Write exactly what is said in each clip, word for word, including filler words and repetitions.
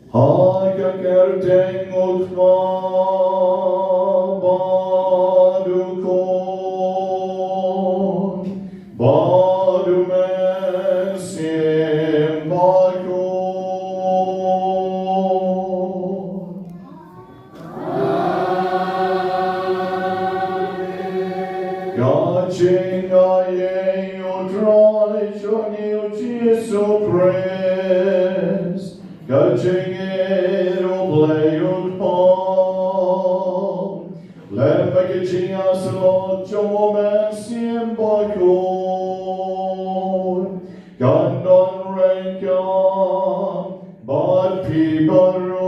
Ha ka kyrteng U Kpa bad U Khun bad U Mynsiem Bakhuid. Ka jingaiei U Trai jong ngi U Jisu Khrist, ka jingïeit U Blei U Kpa, lem bad ka jingïasyllok jong U Mynsiem Bakhuid, kan don ryngkat bad phi baroh.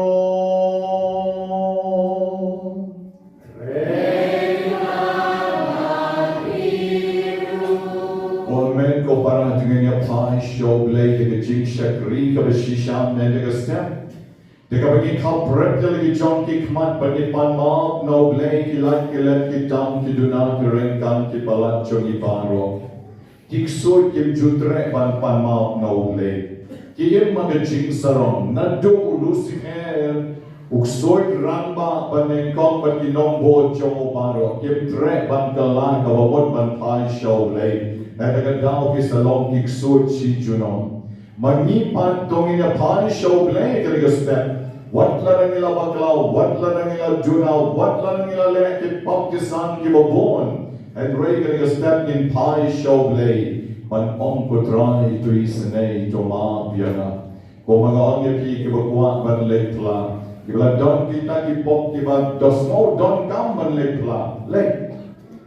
Amen. Ko para, to ngin ïa phai sha U Blei da ka jingshakri kaba shisha mynta ka step. Da kaba ngi khapret ïa la ki jong ki khmat ban ïa pan map na U Blei, ki lait ki lem, ki tam ki duna, ki ryngkat ki palat jong ngi baroh. Ki ksuid kim ju treh ban pan map na U Blei. Ki im ha ka jingsarong, naduh u Lucifer u ksuid rangbah banyngkong bad ki nongbud jong u baroh kim treh ban kylla kaba mut ban phai sha U Blei. Hynda ka daw ki sa long ki ksuid shi junom. Ma ngi pat to ngin ïa phai sha U Blei ha kane ka step. Wat lada ngi la bakla, wat lada ngi la duna, wat lada ngi la leh ki pop ki san kiba bun, hynrei ha kane ka step ngin phai sha U Blei ban ong, Ko Trai, to isynei, to map ïa nga. Kumba nga ong ïa phi, kiba kwah ban leit phla, kiba la don kita ki pop kiba dohsngew donkam ban leit phla, leit.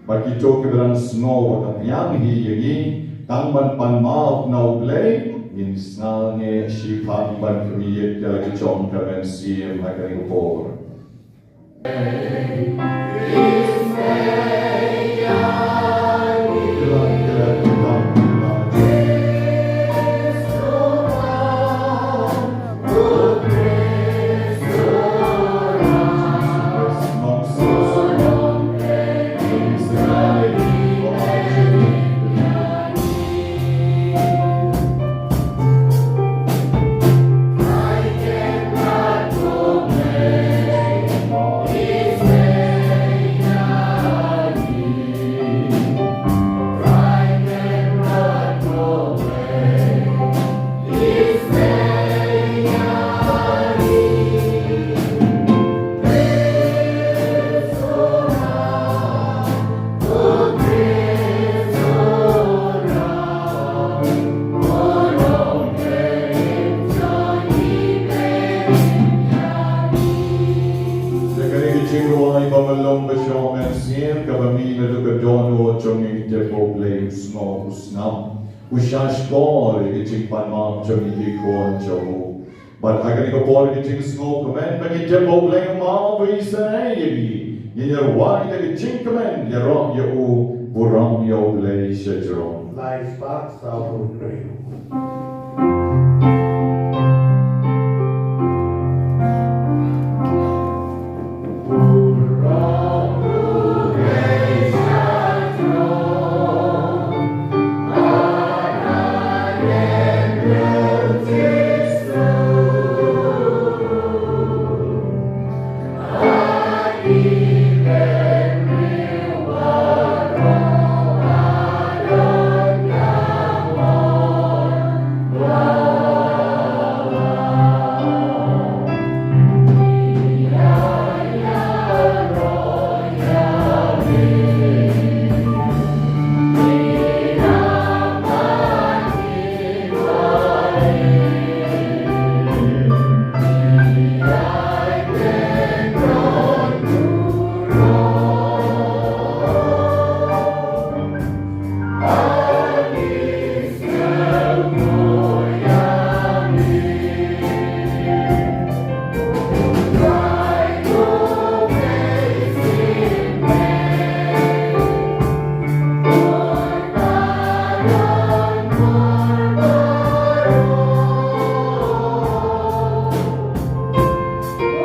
Bad kito kiba dang sngew ba ka biang hi ïa ngi tang ban pan map na U Blei, ngin sngewthuh shiphang ban khmih ïa la ki jong ka mynsiem ha kane ka por. Sa kane ka jingrwai ba me long ba shong mynsiem, kaba mih naduh ka dohnud jong ngi, te ko Blei u sngew, u sngap, u shahshkor ïa ka jingpan map jong ngi ki khun jong u. Bad ha kane ka por ka jingsngewkmen ba ngi tip ba U Blei u map, u isynei ïa ngi, ngin ïa rwai da ka jingkmen ïaroh ïa u, burom ïa U Blei shajrong. Lai spah saw phew hynriew.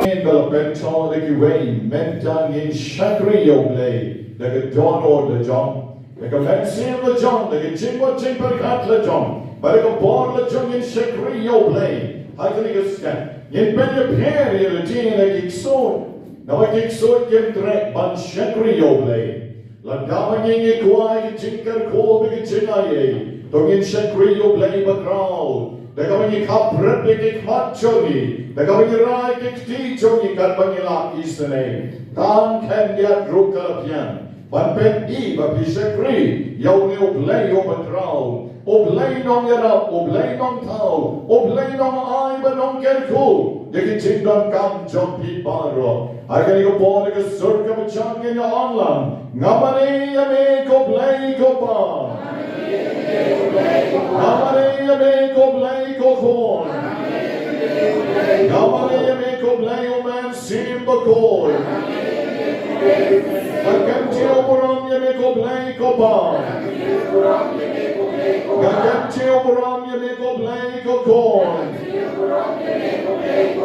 Ngin ba la pynthor da kiwei, mynta ngin shakri ïa U Blei da ka dohnud la jong, da ka mynsiem la jong, da ka jingmut jingpyrkhat la jong, bad da ka bor la jong ngin shakri ïa U Blei. Ha kane ka step ngin pynïapher ïa lade na ki ksuid, naba ki ksuid kim treh ban shakri ïa U Blei. Lada ma ngi ngi kwah ïa ka jingkyrkhu bad ka jingaiei, to ngin shakri ïa U Blei bakhraw da kaba ngi khapret ïa ki khmat jong ngi, da kaba ngi rai ïa ki kti jong ngi katba ngi lah isynei. Tang khyndiat ruh ka la biang ban pyni ba phi shakri ïa une U Blei uba khraw, U Blei nongïarap, U Blei nongthaw, U Blei nongai bad nongkyrkhu ïa ki jingdonkam jong phi baroh. Ha kane ka por, da ka sur kaba jam ngin ïa ong lang: Nga mane ïa me ko Blei ko Pa. Nga mane ïa me ko Blei ko Khun. Nga mane ïa me ko Blei U Mynsiem Bakhuid. Nga kyntiew burom ïa me ko Blei ko Pa. Nga kyntiew burom ïa me ko Blei ko Khun.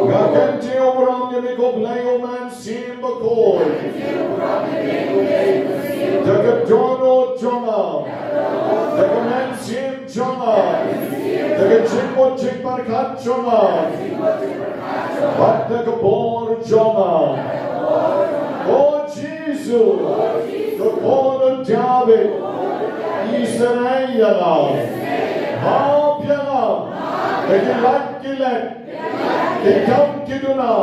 Nga kyntiew burom ïa me ko Blei U Mynsiem Bakhuid. Da ka dohnud jong nga, da ka mynsiem jong nga, da ka jingmut jingpyrkhat jong nga, bad da ka bor jong nga. O Jisu, ko Khun u Dabid, isynei ïa nga. Map ïa nga da ki lait ki let, ki kam ki duna,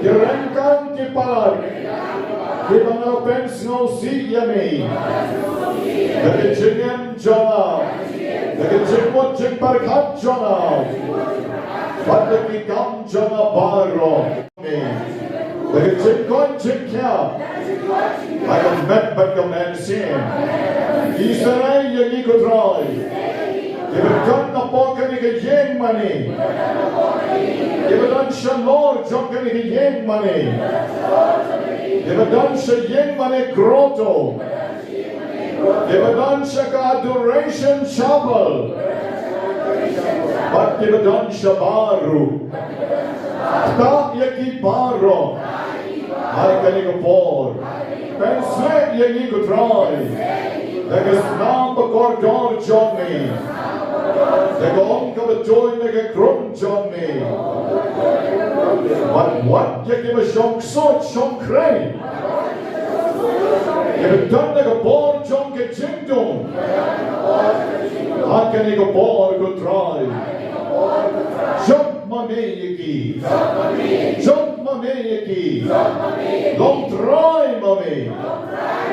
ki ryngkang ki palat, kiba nga la pynsngewsih ïa me. Da ka jingim jong nga, da ka jingmut jingpyrkhat jong nga, bad da ki kam jong nga baroh, me, da ka jingkoit jingkhiah ha ka met bad ka mynsiem, isynei ïa ngi ko Trai. Kiba don napoh kane ka ïing mane, kiba don shalor jong kane ka ïing mane, kiba don sha ïing mane grotto, kiba don sha ka Adoration Chapel, bad kiba don shabar ruh, ktah ïa ki baroh ha kane ka por. Pynshlur ïa ngi ko Trai da ka snam bakordor jong me, da ka ong kaba juh na ka krung jong me. Bad wat ïa kiba shong ksuid shong khrei, kiba don na ka bor jong ka jingdum ha kane ka por ko Trai. Jop ma me ïa ki. Jop ma me ïa ki. Long trai ma me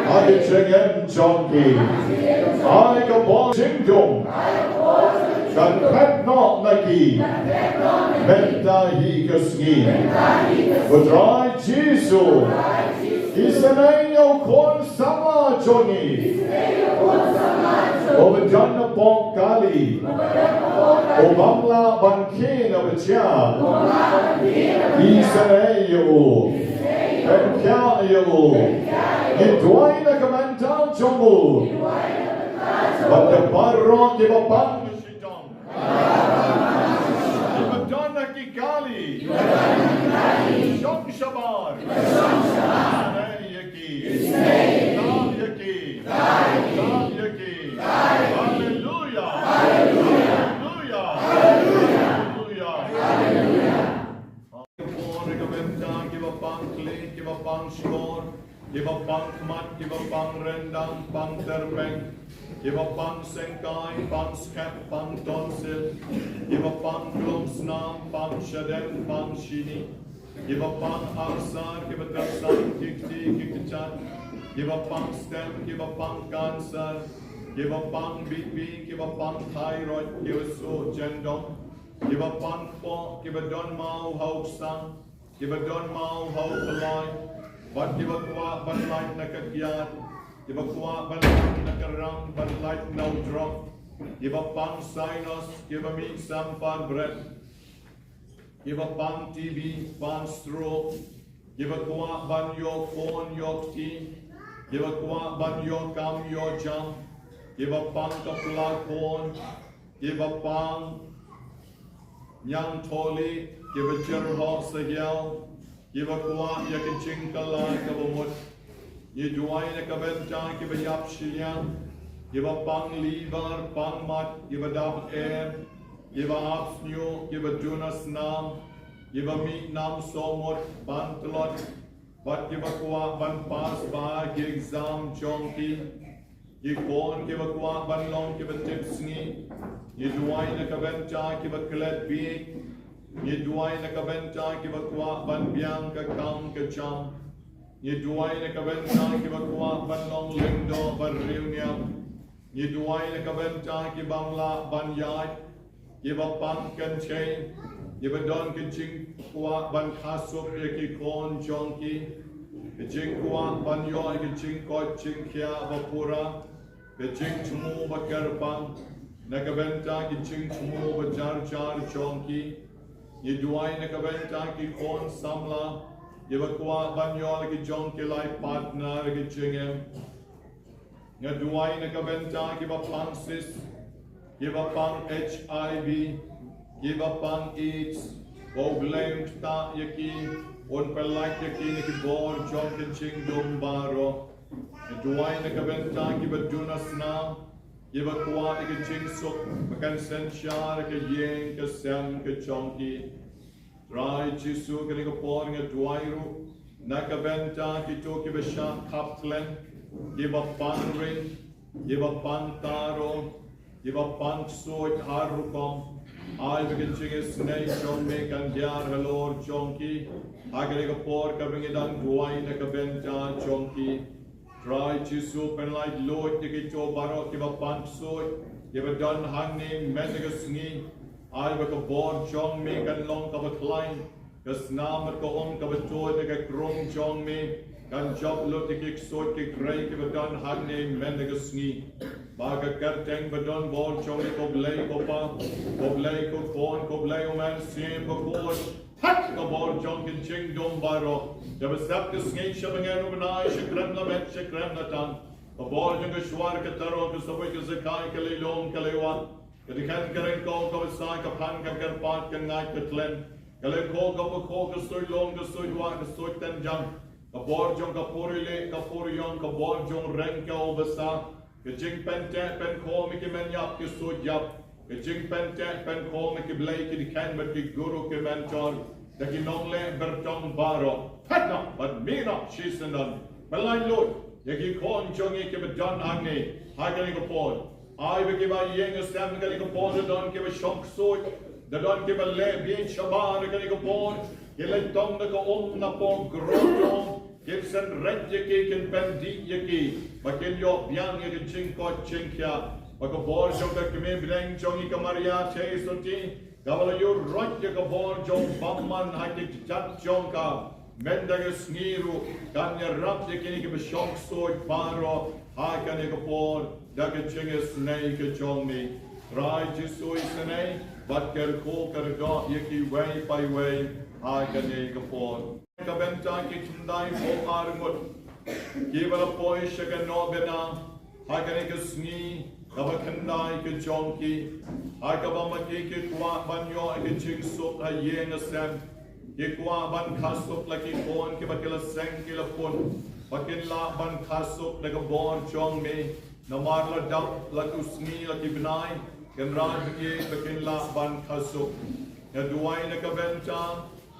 ha ka jingim jong ki. Ai ka bor jingdum kan phet noh na ki mynta hi ka sngi. Ko Trai Jisu, isynei ïa u khun samla jong ngi uba don napoh kali, u bym lah ban khie na bajia. Isynei ïa u, pynkhiah ïa u. Ngi duwai na ka bynta jong u bad ïa baroh kiba pang. Kiba don ha ki kali, shong shabar, isynei ïa ki. Ktah ïa ki. Ktah ïa ki. Haleluya. Haleluya. Haleluya. Ka bynta kiba pang khlieh, kiba pang shkor, kiba pang khmat, kiba pang ryndang, pang tyrpeng, kiba pang syngkai, pang skep, pang tonsil, kiba pang klong snam, pang shadem, pang shini, kiba pang arsar, kiba tyrsang ki kti ki kjat, kiba pang stem, kiba pang cancer, kiba pang B P, kiba pang thyroid, kiba suh jyndong, kiba pang kpoh, kiba don maw ha u ksang, kiba don maw ha u pynlait, bad kiba kwah ban lait na ka kiad, kiba kwah ban lait na ka rang, ban lait na u drok, kiba pang sinus, kiba mih sampar bret, kiba pang T B, pang stroke, kiba kwah ban ïoh khun ïoh kti, kiba kwah ban ïoh kam ïoh jam, kiba pang ka pla khun, kiba pang ñiangthohlieh, kiba jyrhoh sahiaw, kiba kwah ïa ka jingkylla kaba mut. Ngi duwai na ka bynta kiba ïap shiliang, kiba pang liver, pang mat, kiba dap er, kiba ap sniew, kiba duna snam, kiba mih nam sawmut ban tlot, bad kiba kwah ban pass bha ki exam jong ki. Ki khun kiba kwah ban long kiba tipsngi. Ngi duwai na ka bynta kiba klet bieit. Ngi duwai na ka bynta kiba kwah ban biang ka kam ka jam. Ngi duwai na ka bynta kiba kwah ban long lyngdoh ba riewniam. Ngi duwai na ka bynta ki bym lah ban ïaid, kiba pang kynthei, kiba don ka jingkwah ban khasuk ïa ki khun jong ki, ka jingkwah ban ïoh ïa ka jingkoit jingkhiah ba pura, ka jingthmu ba kyrpang, na ka bynta ki jingthmu ba jar jar jong ki. Ngi duwai na ka bynta ki khun samla, kiba kwah ban ïoh ïa ki jong ki life partner ha ka jingim. Nga duwai na ka bynta kiba pang cyst, kiba pang H I V, kiba pang AIDS, ba U Blei un ktah ïa ki, un pyllait ïa ki na ki bor jong ka jingdum baroh. Nga duwai na ka bynta kiba duna snam, kiba kwah ïa ka jingsuk ba kan synshar ha ka ïing ka sem ka jong ki. Trai Jisu, kane ka por nga duwai ruh na ka bynta kito kiba shah khap khlem, kiba pang ring, kiba pang taro, kiba pang ksuid har rukom. Ai ba ka jingisynei jong me kan diar halor jong ki. Ha kane ka por kaba ngi dang duwai na ka bynta jong ki. Trai Jisu, pynlait luid ïa kito baroh kiba pang ksuid, kiba don hangne mynta ka sngi. Ai ba ka bor jong me kan long kaba khlaiñ, ka snam bad ka um kaba tuid na ka krung jong me kan jop lut ïa ki ksuid ki grei kiba don hangne mynta ka sngi. Ba ka kyrteng ba don bor jong me, ko Blei ko Pa, ko Blei ko Khun, ko Blei U Mynsiem Bakhuid. Thad ka bor jong ka jingdum baroh. Kaba sep ka sngi sha bneng u bnai, sha kren la met, sha kren la tan. Ka bor jong ka shuwa, ka taro, ka sawei, ka sakai, ka lei lum, ka lei wah, ka dkhen ka ryngkaw, ka bsa, ka pang, ka kyrpad, ka ngait, ka khlem, ka lei kho, ka bakho, ka suid lum, ka suid wah, ka suid tynjang. Ka bor jong ka puri leh, ka puri ïong, ka bor jong ryngkaw bsa. Ka jingpynteh pynkho, me ki men ïap, ki suid ïap. Ka jingpynteh pynkho, me ki blei, ki dkhen bad ki guru, ki mentor, da ki nongleh byrtong baroh. Thad noh bad mih noh shisyndon. Pynlait luid ïa ki khun jong ngi kiba don hangne ha kane ka por. Ai ba kiba ïeng ïasem kane ka por, da don kiba shong ksuid, da don kiba leh bieit shabar kane ka por. Ki leit tong da ka um na pdeng grot jong, kin synreit ïa ki, kin pyndih ïa ki, ba kin ïoh biang ïa ka jingkoit jingkhiah. Ba ka bor jong ka kmie bneng jong ngi ka Maria Theisotti, kaba la ïuh roit ïa ka bor jong u bymman ha ki kjat jong ka, mynta ka sngi ruh kan ïarap ïa kine kiba shong ksuid baroh ha kane ka por da ka jingisynei ka jong me. Trai Jisu, isynei bad kyrkhu kyrdoh ïa kiwei pa iwei ha kane ka por. Ka bynta ki khyndai phew ar ngut kiba la poi sha ka nobena ha kane ka sngi kaba khyndai ka jong ki, ha kaba ma ki ki kwah ban ïoh ïa ka jingsuk ha ïing ha sem. Ki kwah ban khasuk la ki khun kiba ki la seng ki la pun, ba kin lah ban khasuk da ka bor jong me. Namar la dap la ki sngi la ki bnai, Kynrad ba ki ba kin lah ban khasuk. Nga duwai na ka bynta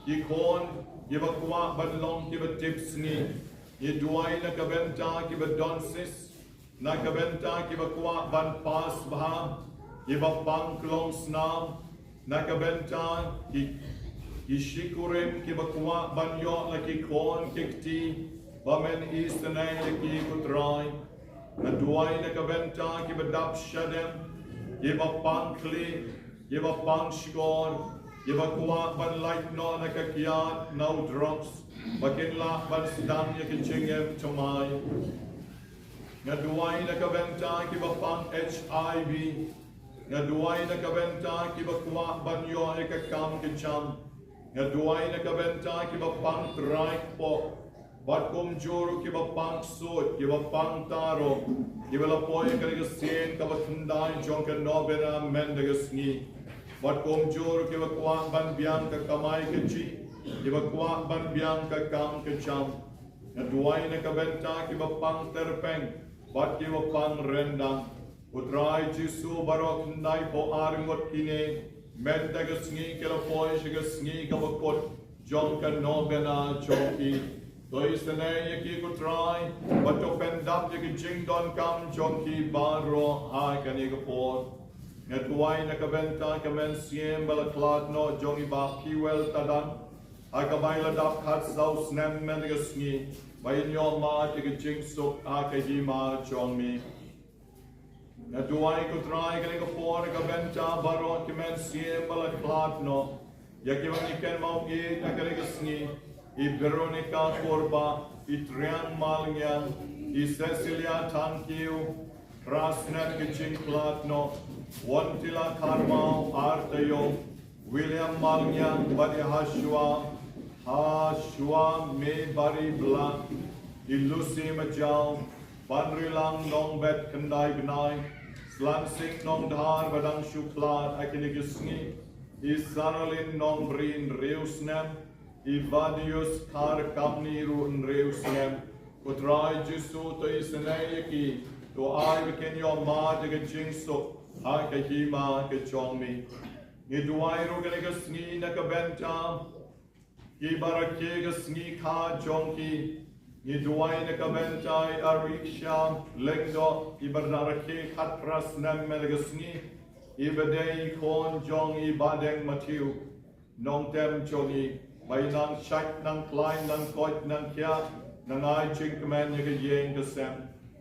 ki khun kiba kwah ban long kiba tipsngi. Nga duwai na ka bynta kiba don cyst, na ka bynta kiba kwah ban pass bha, kiba pang klong snam, na ka bynta ki, ki shikurim kiba kwah ban ïoh la ki khun ki kti ba men isynei la ki, ko Trai. Nga duwai na ka bynta kiba dap shadem, kiba pang khlieh, kiba pang shkor, kiba kwah ban lait noh na ka kiad na u drugs, ba kin lah ban sdang ïa ka jingim thymmai. Nga duwai na ka bynta kiba pang H I V. Nga duwai na ka bynta kiba kwah ban ïoh ïa ka kam ka jam. Nga duwai na ka bynta kiba pang trai kpoh, bad kumjuh ruh kiba pang ksuid, kiba pang taro, kiba la poi ha kane ka sien kaba khyndai jong ka nobena mynta ka sngi. Bad kumjuh ruh kiba kwah ban biang ka kamai kajih, kiba kwah ban biang ka kam ka jam. Nga duwai na ka bynta kiba pang tyrpeng bad kiba pang ryndang. Ko Trai Jisu, baroh khyndai phew ar ngut kine Mynta ka sngi ki la poi sha ka sngi kaba kut jong ka novena jong ki. To isynei ïa ki ko Trai, bad to pyndap ïa ki jingdonkam jong ki baroh ha kane ka por. Nga duwai na ka bynta ka mynsiem ba la khlad noh jong i Bah Pewell Tadang, ha kaba i la dap khatsaw snem mynta ka sngi, ba in ïoh mad ïa ka jingsuk ha ka hima jong me. Nga duwai ko Trai kane ka por na ka bynta baroh ki mynsiem ba la khlad noh, ïa kiba ngi kynmaw ïa kane ka sngi, i Veronica Kurbah, i Triang Malngiang, i Cecilia Thangkhiew, phra snem ka jingkhlad noh, Wontila Kharmaw, ar taïew, William Malngiang, bad i Hashua, Hashua Mebari Blah, i Lucy Majaw, Banrilang Nongbet khyndai bnai, Slansing Nongdhar ba dang shu khlad ha kine ki sngi, i Saralin Nongbrien hynriew snem, i Vadius Kharkamni ruh hynriew snem. Ko Trai Jisu, to isynei ïa ki, to ai ba kin ïoh mad ïa ka jingsuk ha ka hima ka jong me. Ngi duwai ruh kane ka sngi na ka bynta kiba rakhe ka sngi kha jong ki. Ngi duwai na ka bynta i Ariksha Lyngdoh, iba la rakhe khatphra snem mynta ka sngi, iba dei i khun jong i Bah Deng Mathew, nongtem jong i, ba i nang shait nang khlaiñ nang koit nang khiah, nang ai jingkmen ïa ka ïing ka sem.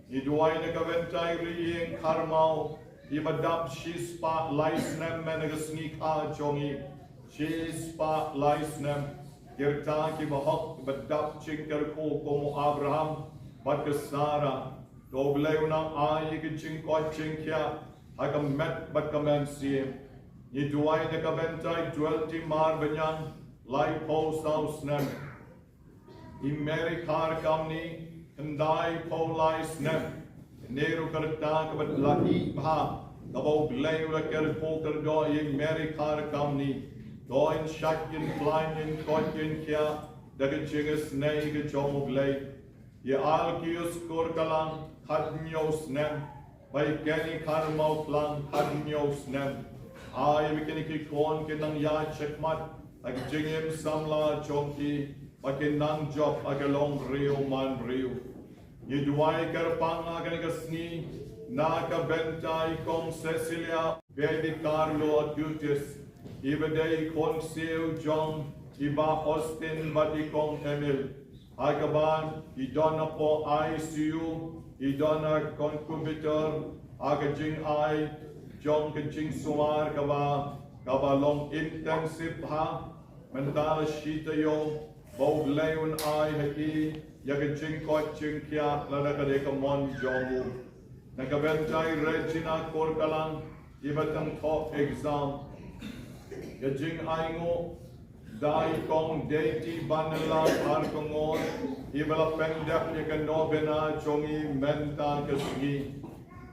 Ngi duwai na ka bynta i Rieng Kharmaw, iba dap shispah lai snem mynta ka sngi kha jong i. Shispah lai snem. Ki rta kiba hok, kiba dap jingkyrkhu kum u Abraham bad ka Sara. To U Blei u nang ai ïa ka jingkoit jingkhiah ha ka met bad ka mynsiem. Ngi duwai na ka bynta i Dweltimar Baniang, laiphew saw snem. I Mary Kharkamni, khyndaiphew lai snem. Kane ruh ka rta kaba la ïeit bha, kaba U Blei u la kyrkhu kyrdoh ïa i Mary Kharkamni. To in shait in khlaiñ in koit in khiah da ka jingisynei ka jong U Blei. I Alkius Kurkalang, khathynñiew snem. Bad i Kenny Kharmawklang, khathynñiew snem. Ai ba kine ki khun kin nang ïaid shakhmat ha ka jingim samla jong ki, ba kin nang jop ha ka longbriew manbriew. Ngi duwai kyrpang ha kane ka sngi na ka bynta i Kong Cecilia, Baby Carlo Dutis, iba dei i khun siew jong i Bah Austin bad i Kong Emil. Ha kaba i don hapoh I C U, i don ha ka incubator, ha ka jingai jong ka jingsumar kaba, kaba long intensive ha, mynta la shi taïew, ba U Blei un ai ha i ïa ka jingkoit jingkhiah lada ka dei ka mon jong u. Na ka bynta i Regina Kurkalang, iba tang thoh exam. Ka jingainguh da i Kong Deiti Banla Kharkongor, iba la pyndep ïa ka novena jong i mynta ka sngi.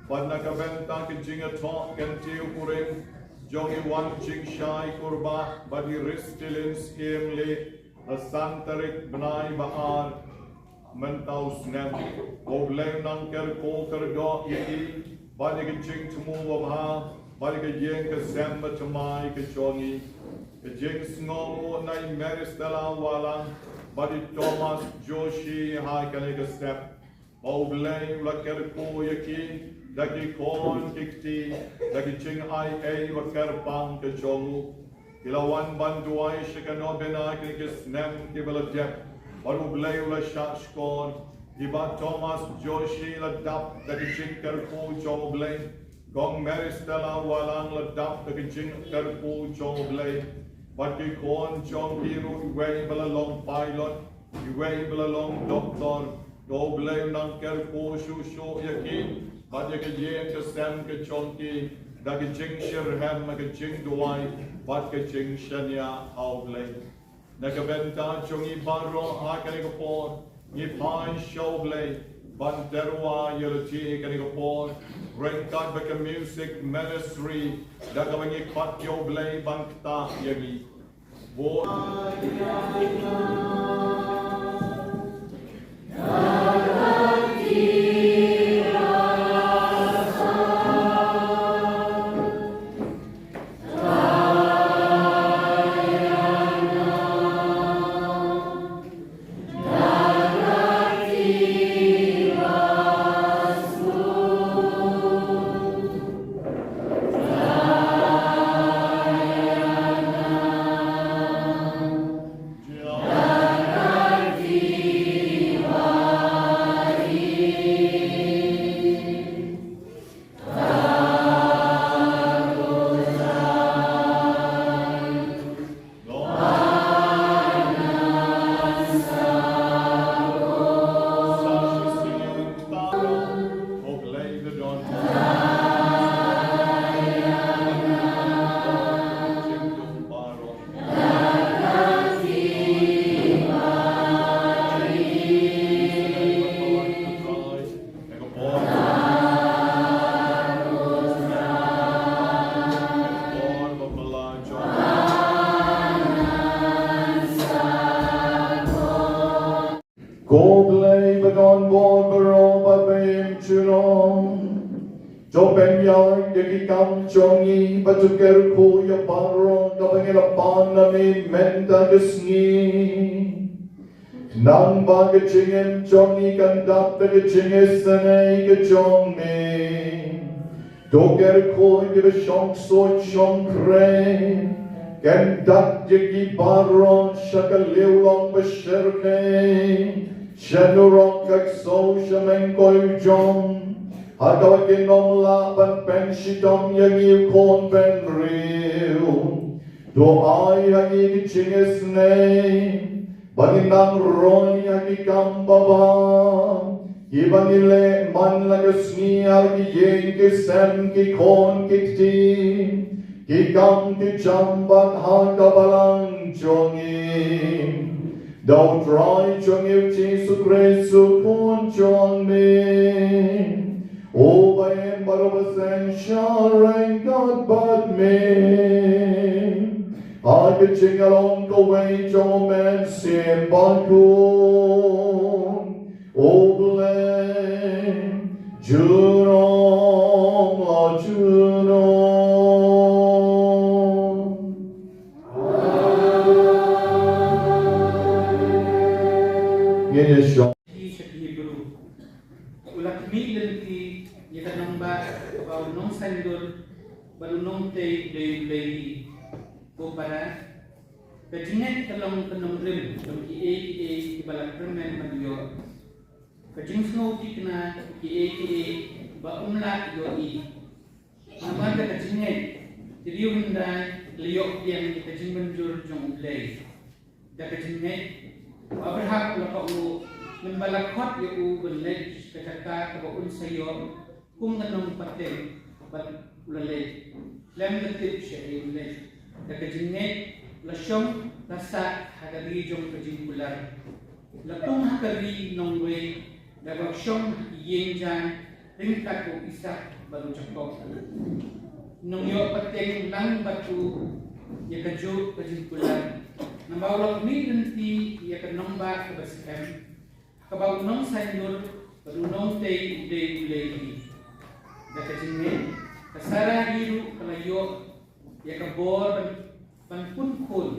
Bad na ka bynta ka jingïathoh kyntiew kurim jong i Wan Jingshai Kurbah bad i Ristilin Syiemlieh, la san tarik bnai ba ar mynta u snem. Ba U Blei u nang kyrkhu kyrdoh ïa i bad ïa ka jingthmu babha bad ïa ka ïing ka sem bathymmai ka jong i. Ka jingsngewnguh na i Mary Stella Walang bad i Thomas Joshi ha kane ka step. Ba U Blei u la kyrkhu ïa ki da ki khun ki kti, da ki jingai ei ba kyrpang ka jong u. Ki la wan ban duwai sha ka novena kine ki snem kiba la dep, bad U Blei u la shahshkor. I Bah Thomas Joshi la dap da ka jingkyrkhu jong U Blei. Kong Mary Stella Walang la dap da ka jingkyrkhu jong U Blei. Bad ki khun jong ki ruh, iwei ba la long pilot, iwei ba la long doktor. To U Blei u nang kyrkhu shuh shuh ïa ki bad ïa ka ïing ka sem ka jong ki da ka jingshitrhem, ka jingduwai bad ka jingshaniah ha U Blei. Na ka bynta jong ngi baroh ha kane ka por, ngi phai sha U Blei ban tyrwa ïa lade kane ka por ryngkat bad ka music ministry da kaba ngi khot ïa U Blei ban ktah ïa ngi. Ko Blei ba don bor baroh bad ba im junom, to pynïaid ïa ki kam jong ngi bad to kyrkhu ïa baroh kaba ngi la pan na me mynta ka sngi. Nang ba ka jingim jong ngi kan dap da ka jingisynei ka jong me. To kyrkhu ïa kiba shong suit shong khrei, kyndat ïa ki baroh sha ka liang long ba shyrkhei, sha nurok ka ksew sha meng koit jong, ha kaba kin ym lah ban pynshitom ïa ngi u khun bynriew. To ai ha ngi ka jingisynei ba ngin nang roi ïa ki kam babha kiba ngi leh man la ka sngi ha ki ïing ki sem, ki khun ki kti, ki kam ki jam bad ha ka balang jong ngi. Da U Trai jong ngi U Jisu Khrist u Khun jong me, uba im bad uba seng shai ryngkat bad me, ha ka jinglong kawei jong U Mynsiem Bakhuid, U Blei junom la junom. Ngin ïa shong. Hi sha ki Hebru. U la khmih lynti ïa ka nongbah kaba u nongsaiñdur bad u nongtei u dei U Blei hi. Ko para, ka jingngeit ka long ka nongrim jong kiei kiei kiba la kyrmen ban ïoh. Ka jingsngewthikna kiei kiei ba um lah ïohi. Namar da ka jingngeit, ki riewhyndai ki la ïoh pdiang ïa ka jingmynjur jong U Blei. Da ka jingngeit, u Abraham u la kohnguh, mynba la khot ïa u ban leit sha ka jaka kaba un sa ïoh kum ka nongpateng, bad u la leit, khlem da tip shaei un leit. Da ka jingngeit, u la shong, la sah ha ka ri jong ka jingkular. La pung ha ka ri nongwei, da kaba shong ha ki ïing jaiñ, ryngkat bad u Isaak bad u Jakob. Nongïoh pateng lang bad u ïa kajuh ka jingkular. Namar u la khmih lynti ïa ka nongbah kaba skhem, ha kaba u nongsaiñdur bad u nongtei u dei U Blei hi. Da ka jingngeit, ka Sara hi ruh ka la ïoh ïa ka bor ban, ban pun khun,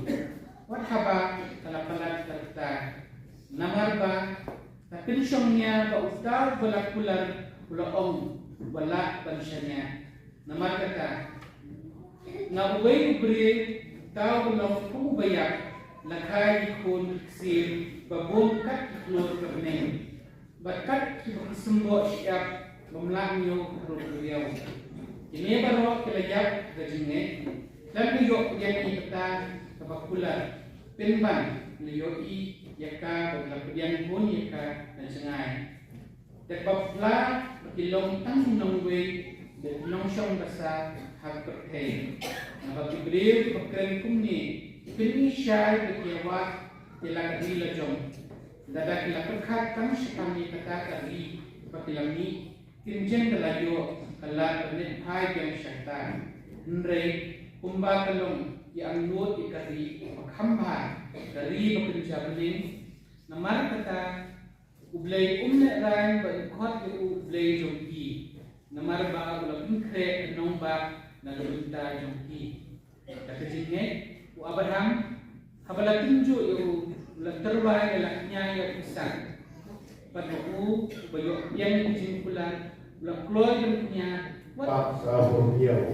wat haba ka la palat ka rta. Namar ba ka pynshong nia ba uta uba la kular u la ong, uba lah ban shaniah. Namar kata, na uwei u briew, uta uba long kum uba ïap, la kha ïa ki khun ki ksiew ba bun kat ki klur ka bneng, bad kat kiba ki symboh shyiap bym lah ñiew ruh ruh ïa u. Kine baroh ki la ïap da ka jingngeit, khlem da ïoh pdiang ïa kata kaba kular, pynban ki la ïohi ïa ka bad ki la pdiang bun ïa ka na jngai. Da kaba pla ba ki long tang ki nongwei, da ki nongshong basa ha ka pyrthei. Naba ki briew kiba kren kumne ki pyni shai ba ki ïawad ïa la ka ri la jong. Lada ki la pyrkhat tang shaphang ïa kata ka ri ba ki la mih, kim jin da la ïoh ka lad ban leit phai biang sha kata. Hynrei kumba ka long ïa angnud ïa ka ri ba kham bha, ka ri ba kynja bneng. Namar kata, U Blei um lehraiñ ba un khot ïa u U Blei jong ki, namar ba u la pynkhreh ka nongbah na ka bynta jong ki. Da ka jingngeit, u Abraham, haba la tynjuh ïa u, u la tyrwa ïa la kñia ïa u Isaak. Bad u, uba ïoh pdiang ïa ka jingkular, u la kloi ban kñia, wat. Pap sa bor ïa u.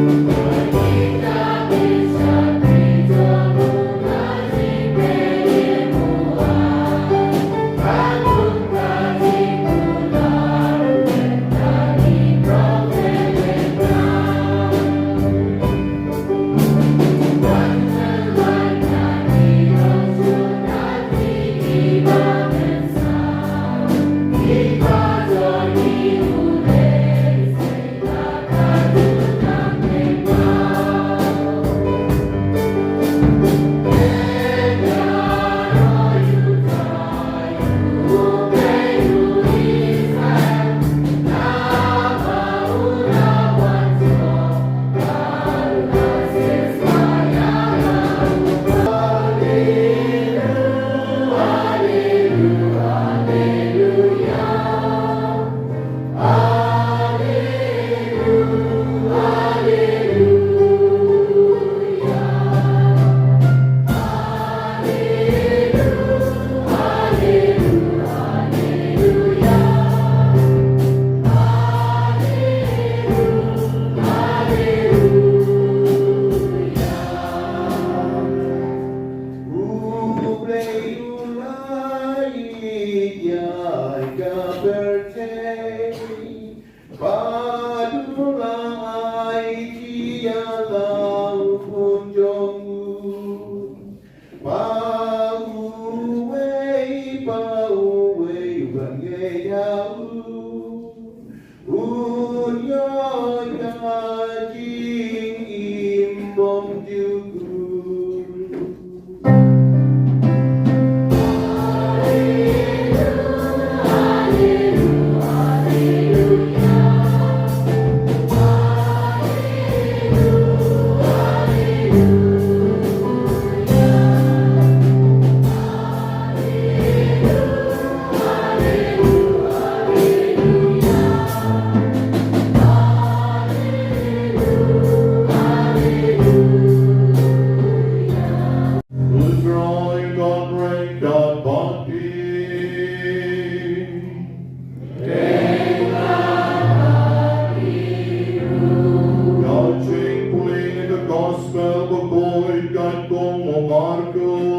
U Blei u la ïeit ïa ka pyrthei, bad u la ai ïa la u khun jong u. Ba uwei, ba uwei u ban ngeit ïa u, un ïoh ïa ka jingim bymjukut. U Trai un don ryngkat bad phi. Ka jingpule na ka Gospel bakhuid katkum u Markos.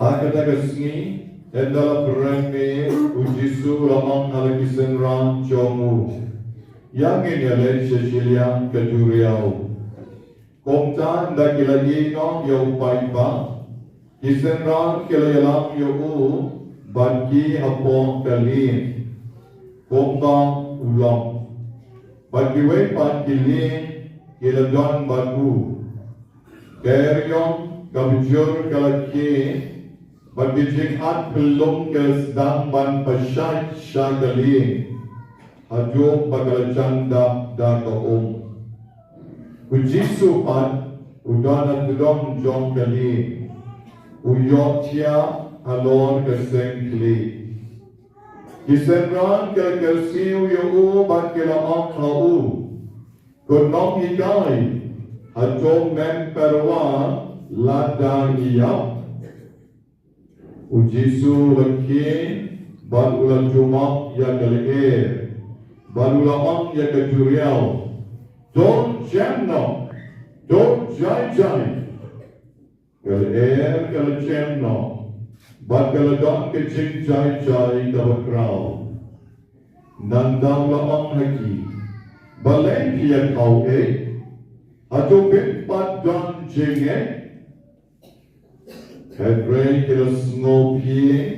Ha kata ka sngi, ynda la pyrshang miet, u Jisu u la ong ha la ki synran jong u, ïa ngin ïaleit sha shiliang ka duriaw. Kumta ynda ki la ïehnoh ïa u paidbah, ki synran ki la ïalam ïa u bad ki hapoh ka lieng, kumba u long. Bad kiwei pat ki lieng ki la don bad u. Ka eriong kaba jur ka la khie, bad ki jingat phyllung ki la sdang ban pynshait sha ka lieng, haduh ba ka la jan dap da ka um. U Jisu pat u don ha tdong jong ka lieng, u ïohthiah halor ka seng khlieh. Ki synran ki la kyrsiew ïa u bad ki la ong ha u, Ko nonghikai, hato mem pyrwa lada ngi ïap? U Jisu u la khie bad u la jumap ïa ka lyer, bad u la ong ïa ka duriaw, to jem noh, to jai jai. Ka lyer ka la jem noh, bad ka la don ka jingjai jai kaba khraw. Nangta u la ong ha ki, balei phi ïa khaw eh? Hato phin pat don jingeh? Hynrei ki la sngewphieng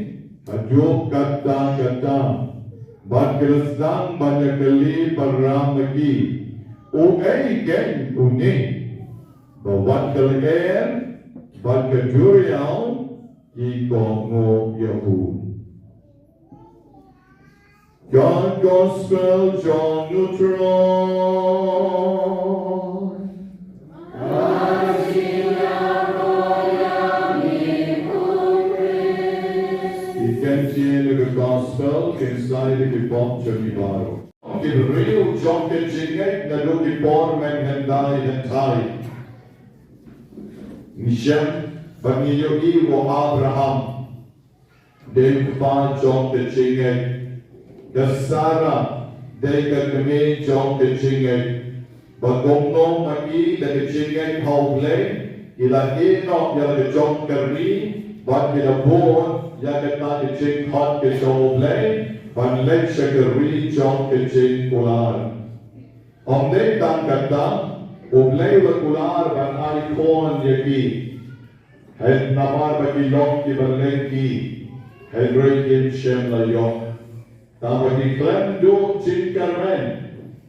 haduh katta katta, bad ki la sdang ban ïa kylli para ma ki, uei keiñ une, ba wat ka lyer bad ka duriaw ki kohnguh ïa u. Ka Gospel jong u Trai. Ki ken Te na ka gospel, kin sa ïa ki pop jong ki baroh. Ki briew jong ka jingngeit naduh ki por mynhyndai hynthai. Ngi shem ba ngi ïohi u Abraham dei u kpa jong ka jingngeit. Ka Sara dei ka kmie jong ka jingngeit. Ba kumno ma ki da ka jingngeit ha U Blei, ki la ïeh noh ïa la ka jong ka ri, bad ki la bud ïa kata ka jingkhot ka jong U Blei, ban leit sha ka ri jong ka jingkular. Ym dei tang kata, U Blei u la kular ban ai khun ïa ki. Hynrei namar ba ki long kiba lyngkhi, hynrei kim shym la ïoh. Tang ba ki khlem duh jingkyrmen,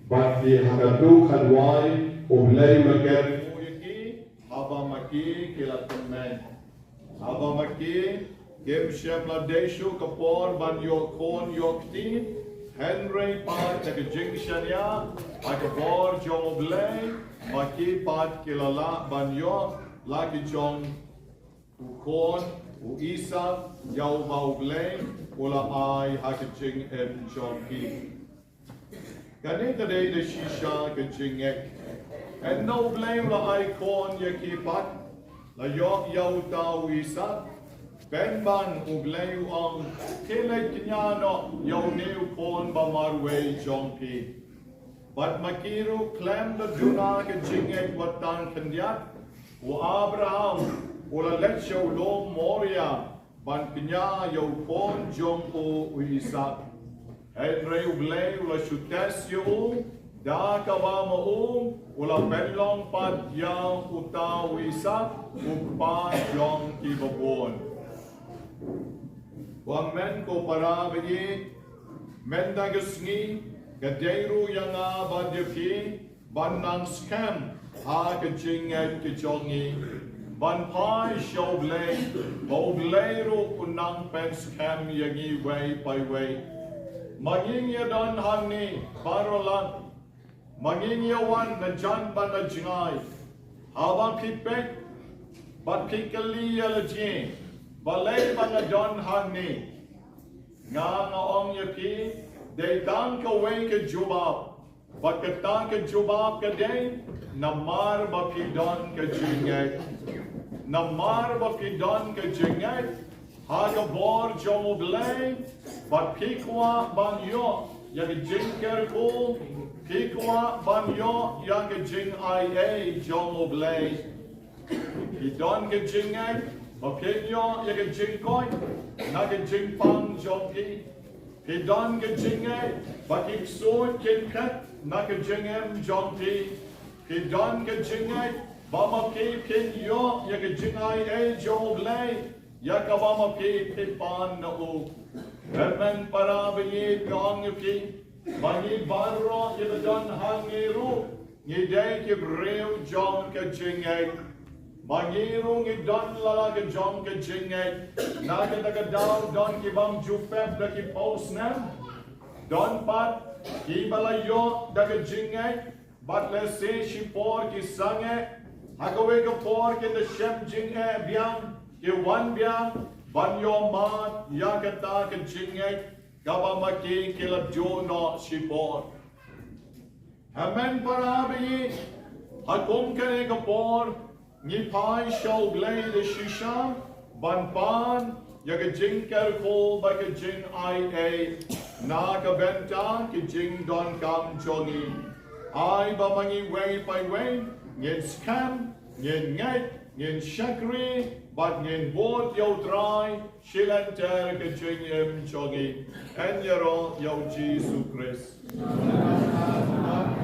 bad ki ha katto katne wei U Blei u la kyrkhu ïa ki, haba ma ki ki la tymmen. Haba ma ki kim shym la dei shuh ka por ban ïoh khun ïoh kti, hynrei pat da ka jingshaniah ha ka bor jong U Blei, ma ki pat ki la lah ban ïoh la ki jong u khun, u Isaak, ïa uba U Blei u la ai ha ka jingim jong ki. Kane ka dei da shisha ka jingngeit. Hynda U Blei u la ai khun ïa ki pat, la ïoh ïa uta u Isaak. Pynban U Blei u ong, te leit kñia noh ïa une u khun ba marwei jong phi. Bad ma ki ruh khlem da duna ka jingngeit wat tang khyndiat, u Abraham u la leit sha u lum Moria ban kñia ïa u khun jong u u Isaak. Hynrei U Blei u la shu test ïa u, da kaba ma u u la pynlong pat ïa uta u Isaak u kpa jong kiba bun. Wat men ko para ba ïeit, mynta ka sngi ka dei ruh ïa nga bad ïa phi ban nang skhem ha ka jingngeit ka jong ngi, ban phai sha U Blei, ba U Blei ruh un nang pynskhem ïa ngi wei pa wei. Ma ngi ngi ïa don hangne baroh lad, ma ngi ngi ïa wan na jan bad na jngai. Haba phi peit bad phi kylli ïa lade, balei ba nga don hangne, nga nga ong ïa phi, dei tang kawei ka jubab. Bad kata ka jubab ka dei, namar ba phi don ka jingngeit. Namar ba phi don ka jingngeit ha ka bor jong U Blei, bad phi kwah ban ïoh ïa ka jingkyrkhu, phi kwah ban ïoh ïa ka jingai ei jong U Blei. Phi don ka jingngeit ba phin ïoh ïa ka jingkoit na ka jingpang jong phi. Phi don ka jingngeit ba ki ksuid kin khet na ka jingim jong phi. Phi don ka jingngeit ba ma phi phin ïoh ïa ka jingai ei jong U Blei, ïa kaba ma phi phi pan na u. Hynmen para ba ïeit, nga ong ïa phi, ma ngi baroh kiba don hangne ruh ngi dei ki briew jong ka jingngeit. Ma ngi ruh ngi don la la ka jong ka jingngeit. Na kata ka daw don ki bym ju pep da ki phew snem. Don pat kiba la ïoh da ka jingngeit, bad lehse shipor ki sangeh, ha kawei ka por kin da shem jingeh biang, ki wan biang ban ïoh mad ïa kata ka jingngeit kaba ma ki ki la duh noh shipor. Hynmen para ba ïeit, ha kum kane ka por ngi phai sha U Blei da shisha ban pan ïa ka jingkyrkhu bad ka jingai ei na ka bynta ka jingdonkam jong ngi. Ai ba ma ngi wei pa wei ngin skhem, ngin ngeit, ngin shakri bad ngin bud ïa U Trai shi lynter ka jingim jong ngi. Yn ïaroh ïa U Jisu Khrist. Amen.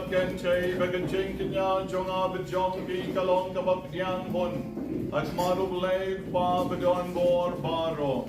Kynthei, ba ka jingkñia jong nga bad jong phi ka long kaba pdiang hun ha khmat U Blei U Kpa badonbor baroh.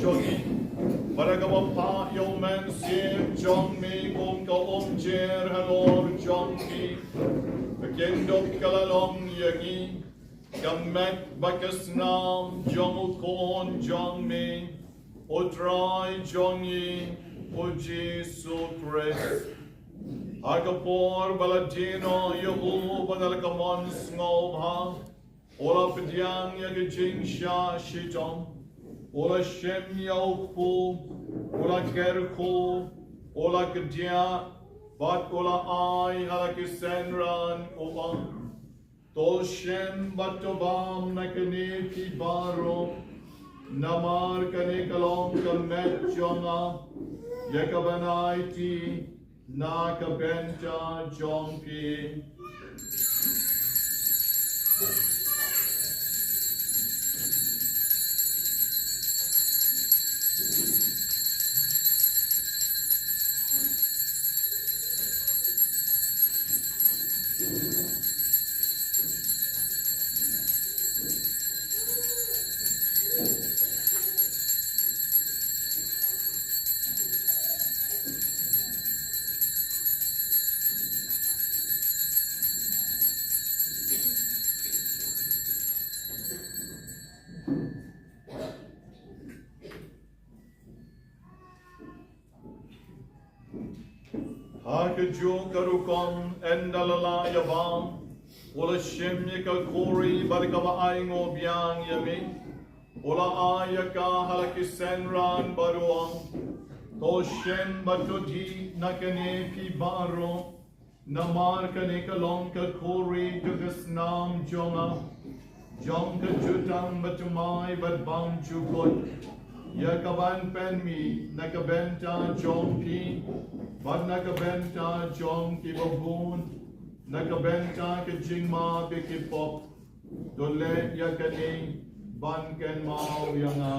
Jong ngi. Bad ha kaba phah ïa U Mynsiem jong me kum ka umjer halor jong ngi, ka kynduk ka la long ïa ngi. Ka met bad ka snam jong U Khun jong me, U Trai jong ngi, U Jisu Khrist. Ha ka por ba la die noh ïa u bad ha la ka mon sngewbha, u la pdiang ïa ka jingshah shitom, u la shim ïa u kpu, u la kyrkhu, u la kdiah, bad u la ai ha la ki synran, u ong: To shim bad to bam na kane phi baroh, namar kane ka long ka met jong nga, ïa ka ban aiti na ka bynta jong phi. Ha kajuh ka rukom, ynda la lah ïa bam, u la shim ïa ka khuri bad kaba ainguh biang ïa me, u la ai ïa ka ha la ki synran bad u ong: To shim bad to dih na kane phi baroh, namar kane ka long ka khuri jong ka snam jong nga, jong ka jutang bathymmai bad bymjukut, ïa ka ban pynmih na ka bynta jong phi bad na ka bynta jong kiba bun, na ka bynta ka jingmap ïa ki pop. To leh ïa kane ban kynmaw ïa nga.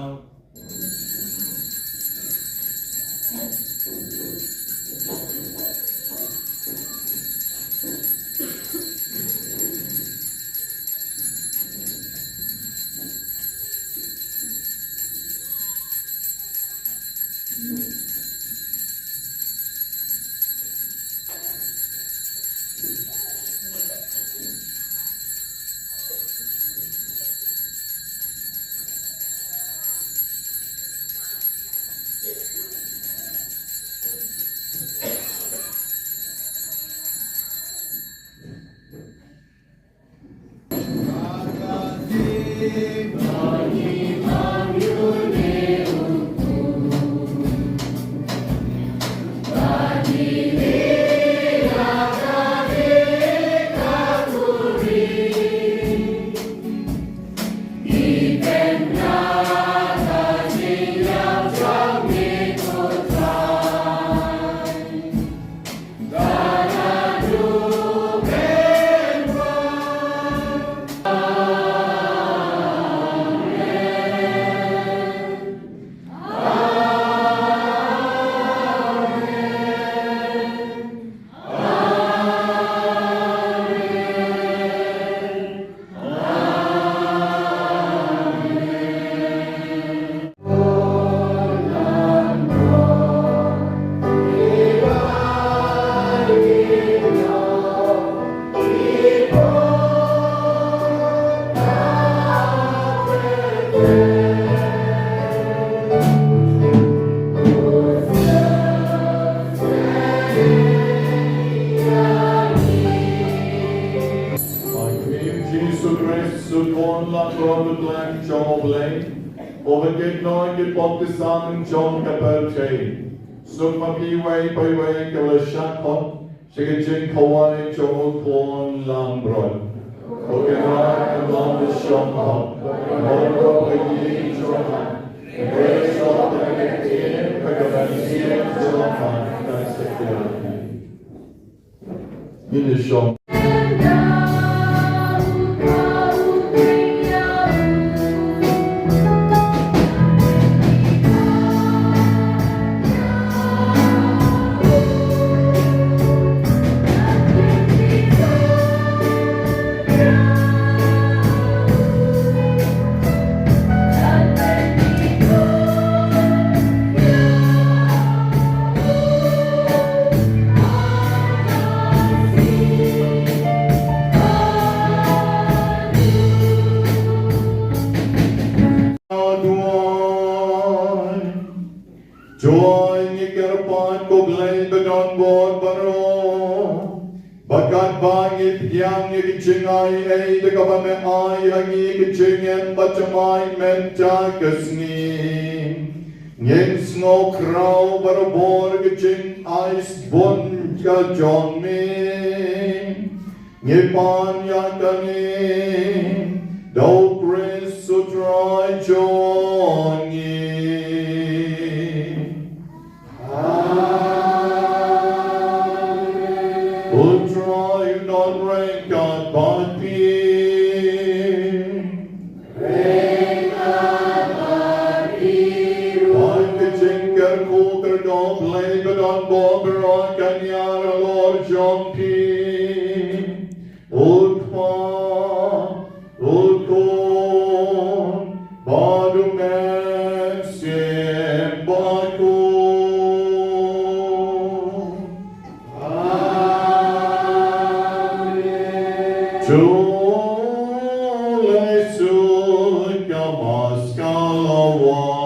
Jisu Khrist, U Khun Langbrot U Blei jong U Blei, uba kit noh ïa ki pop ki sam jong ka pyrthei. Suk ma phi iwei pa iwei kiba la shah khot, Sha ka jingkhawai jong u khun langbrot. Ko Kynrad, ym long ba shong hok, namar ba ka ïing jong nga ka dei soh na ka ktien, bad ka mynsiem jong nga kan sa khlaiñ. Ngin ïa shong. Duwai. Duwai, ngi kyrpad, ko Blei ba don bor baroh, ba katba ngi pdiang ïa ka jingai ei da kaba me ai ha ngi ka jingim bathymmai mynta ka sngi, ngin sngewkhraw barabor ka jingai sbun ka jong me. Ngi pan ïa kane da u Khrist u Trai jong ngi. Amen. U Trai u don ryngkat bad phi. Ryngkat bad phi ruh. Bad ka jingkyrkhu kyrdoh Blei ba don bor baroh kan ïaid halor jong phi. U Kpa, u Khun, bad u Mynsiem Bakhuid. Amen. To leit sha ka Mass ka la wan.